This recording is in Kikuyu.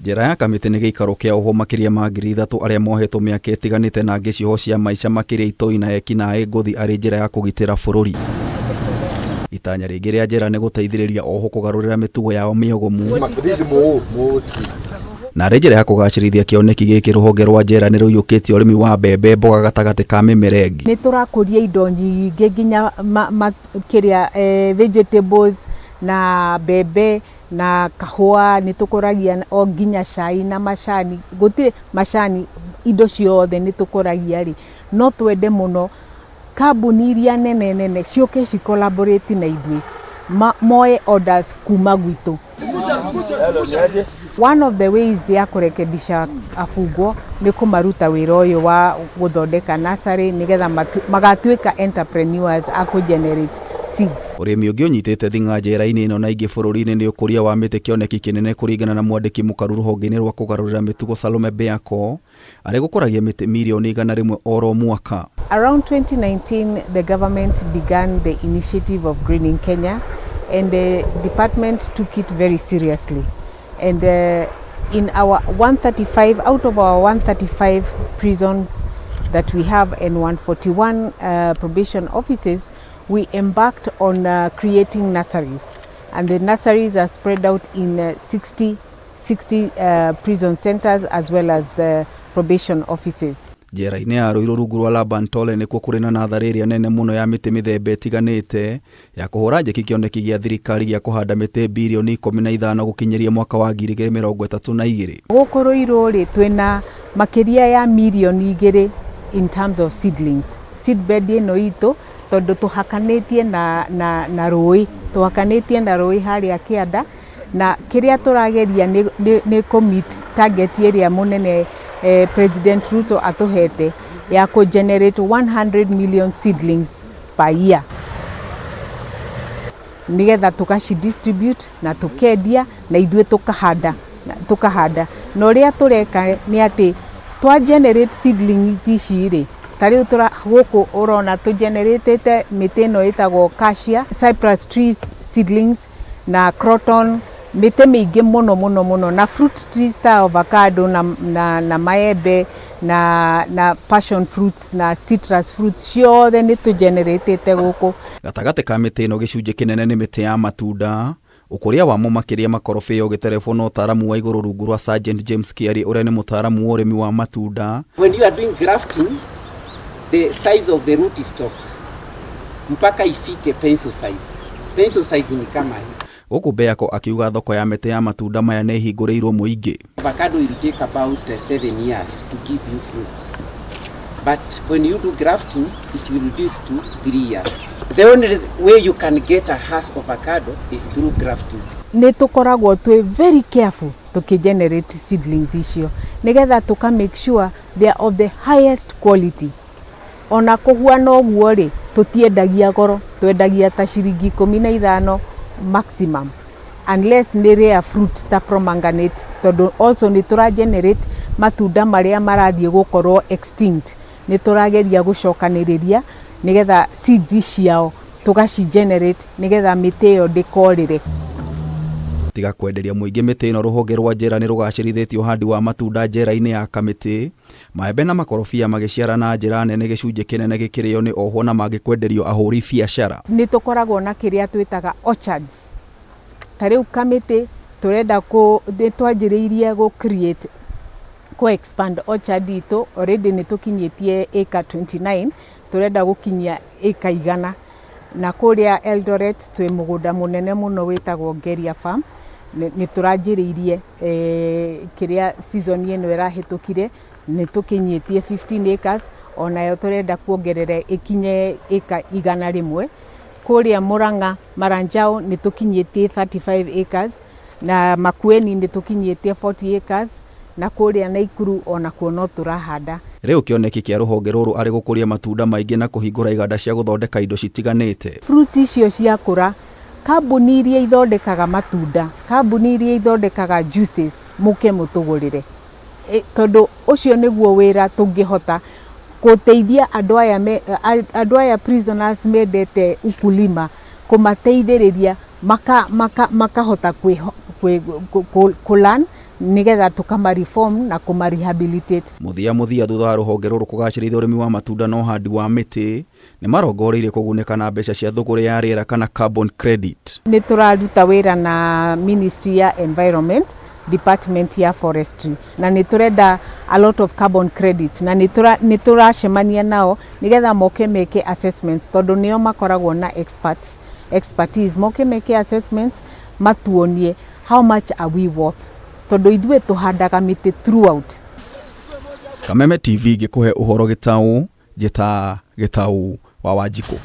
Njera ya Kamĩtĩ nĩ gĩikaro kĩa ohwo makĩria ma 3,000 arĩa mohetwo mĩaka ĩtiganĩte na angĩ cioho cia maica makĩria itoi na ekinaĩ ngũthi arĩ njĩra ya kũgitĩra bũrũri. Itanya rĩngĩ rĩa njera nĩ gũteithĩrĩria ohwo kũgarũrĩra mĩtugo yao mĩogomu. Na arĩ njĩra ya kũgacĩrithia kĩoneki gĩkĩ rũhonge rwa njera nĩ rũiyũkĩtie ũrĩmi wa mbembe, mboga gatagatĩ ka mĩmera ĩngĩ. Nĩ tũrakũria indo nyingĩ nginya kĩrĩa vegetables na mbembe na kahũa, nĩ tũkũragia o nginya cai na macani, gũtirĩ macani, indo ciothe nĩ tũkũragia rĩ, no twende mũno kambuni iria nene nene ciũke ci collaborate na ithuĩ, moe orders kuma gwitũ. One of the ways ya kũrekebisha abungwo nĩ kũmaruta wĩra ũyũ wa gũthondeka nursery nĩgetha magatuĩka entrepreneurs a kũ generate seeds. Ũrĩmi ũngĩ ũnyitĩte thing'a njera-inĩ ĩno na ingĩ bũrũri-inĩ nĩ ũkũria wa mĩtĩ kĩoneki kĩnene kũringana na mwandĩki mũkaru rũhonge-inĩ rwa kũgarũrĩra mĩtugo Salome Beako arĩ gũkũragia mĩtĩ mirioni 100 oro mwaka. Around 2019, the government began the initiative of Greening Kenya, and the department took it very seriously. And in our 135, out of our 135 prisons that we have and 141 probation offices, we embarked on creating nurseries. And the nurseries are spread out in 60 prison centers as well as the probation offices. Njera-inĩ ya Ruiru rungu rwa Laban Tole nĩkuo kũrĩ na natharĩ ĩrĩa nene mũno ya mĩtĩ mĩthemba ĩtiganĩte ya kũhũra njeki kĩoneki gĩa thirikari gĩa kũhanda mĩtĩ 15 bilioni gũkinyĩria mwaka wa 2032. Gũkũ Ruiru rĩ, twĩna makĩria ya 2 mirioni in terms of seedlings. Seedbed ĩno itũ tondũ tũhakanĩtie na rũĩ, tũhakanĩtie na rũĩ harĩa kĩanda, na kĩrĩa tũrageria nĩ kũ meet target ĩrĩa mũnene President Ruto atũhete ya kũ generate 100 million seedlings per year nigetha tũkaci distribute na tũkendia na ithuĩ tũkahanda na ũrĩa tũreka nĩ atĩ twa generate seedlings ici rĩ, ta rĩu gũkũ ũrona tũ generatĩte mĩtĩ ĩno ĩtagwo cassia, cypress trees seedlings na croton, mĩtĩ mĩingĩ mũno mũno mũno, na fruit trees ta avocado na maembe na passion fruits na citrus fruits, ciothe nĩ tũ generatĩte gũkũ. Gatagatĩ ka mĩtĩ ĩno gĩcunjĩ kĩnene nĩ mĩtĩ ya matunda, ũkũria wamo makĩria makorobia ũgĩterebwo na ũtaaramu wa igũrũ rungu rwa Sergeant James Kiari ũrĩa nĩ mũtaaramu wa ũrĩmi wa matunda. When you are doing grafting, the size of the root stock mpaka ifike pencil size. Pencil size ni kama hii. Gũkũ Beako akiuga thoko ya mĩtĩ ya matunda maya nĩ ĩhingũrĩirwo mũingĩ. Avocado will take about 7 years to give you fruits. But when you do grafting, it will reduce to 3 years. The only way you can get a Hass avocado is through grafting. Nĩ tũkoragwo twĩ very careful tũkĩ generate seedlings icio nĩgetha tũka make sure they are of the highest quality. Ona kũhuana ũguo rĩ, tũtiendagia goro, twendagia ta ciringi 15 maximum, unless nĩ rare fruit ta pomegranate, tondũ also nĩ tũra generate matunda marĩa marathiĩ gũkorwo extinct. Nĩ tũrageria gũcokanĩrĩria nĩgetha seeds ciao tũgaci generate nĩgetha mĩtĩ ĩyo ndĩkorĩre. Tiga kwenderia mũingĩ mĩtĩ ĩno, rũhonge rwa njera nĩ rũgacĩrithĩtie ũhandi wa matunda njera-inĩ ya Kamĩtĩ, maembe na makorobia magĩciara na njĩra nene, gĩcunjĩ kĩnene gĩkĩrĩo nĩ ohwo na mangĩ kwenderio ahũri biacara. Nĩ tũkoragwo na kĩrĩa twĩtaga orchards. Ta rĩu Kamĩtĩ tũrenda kũ nĩ twanjĩrĩirie gũ create, kũ expand orchard itũ. Already nĩ tũkinyĩtie ĩka 29, tũrenda gũkinyia ĩka 100. Na kũrĩa Eldoret twĩ mũgũnda mũnene mũno wĩtagwo Ngeria Farm. Nĩ tũranjĩrĩirie kĩrĩa season ĩno ĩrahĩtũkire nĩ tũkinyĩtie 15 acres, onayo tũrenda kuongerera ĩkinye ĩka 100. Kũrĩa Murang'a Maranjau nĩ tũkinyĩtie 35 acres, na Makueni nĩ tũkinyĩtie 40 acres, na kũrĩa Naikuru onakuo no tũrahanda. Rĩu kĩoneki kĩa rũhonge rũrũ arĩ gũkũria matunda maingĩ na kũhingũra iganda cia gũthondeka indo citiganĩte. Fruits icio ciakũra, kambuni iria ithondekaga matunda, kambuni iria ithondekaga juices, mũke mũtũgũrĩre, tondũ ũcio nĩguo wĩra tũngĩhota gũteithia andũ aya prisoners mendete ukulima, kũmateithĩrĩria makahota kũ learn. Nĩgetha tũkama reform na kũma rehabilitate. Mũthia mũthia thutha wa rũhonge rũrũ kũgacĩrithia ũrĩmi wa matunda na ũhandi wa mĩtĩ, nĩ marongoreirie kũgunĩka na mbeca cia thũgũrĩ ya rĩera kana carbon credit. Nĩ tũraruta wĩra na Ministry ya Environment, Department ya Forestry, na nĩ tũrenda a lot of carbon credits, na nĩ tũracemania nao nĩgetha moke meke assessments, tondũ nĩo makoragwo na experts, expertise, moke meke assessments matuonie how much are we worth, tondũ ithuĩ tũhandaga mĩtĩ throughout. Kameme TV ngĩkũhe ũhoro gĩtaũ, njĩta Gĩtaũ wa Wanjikũ.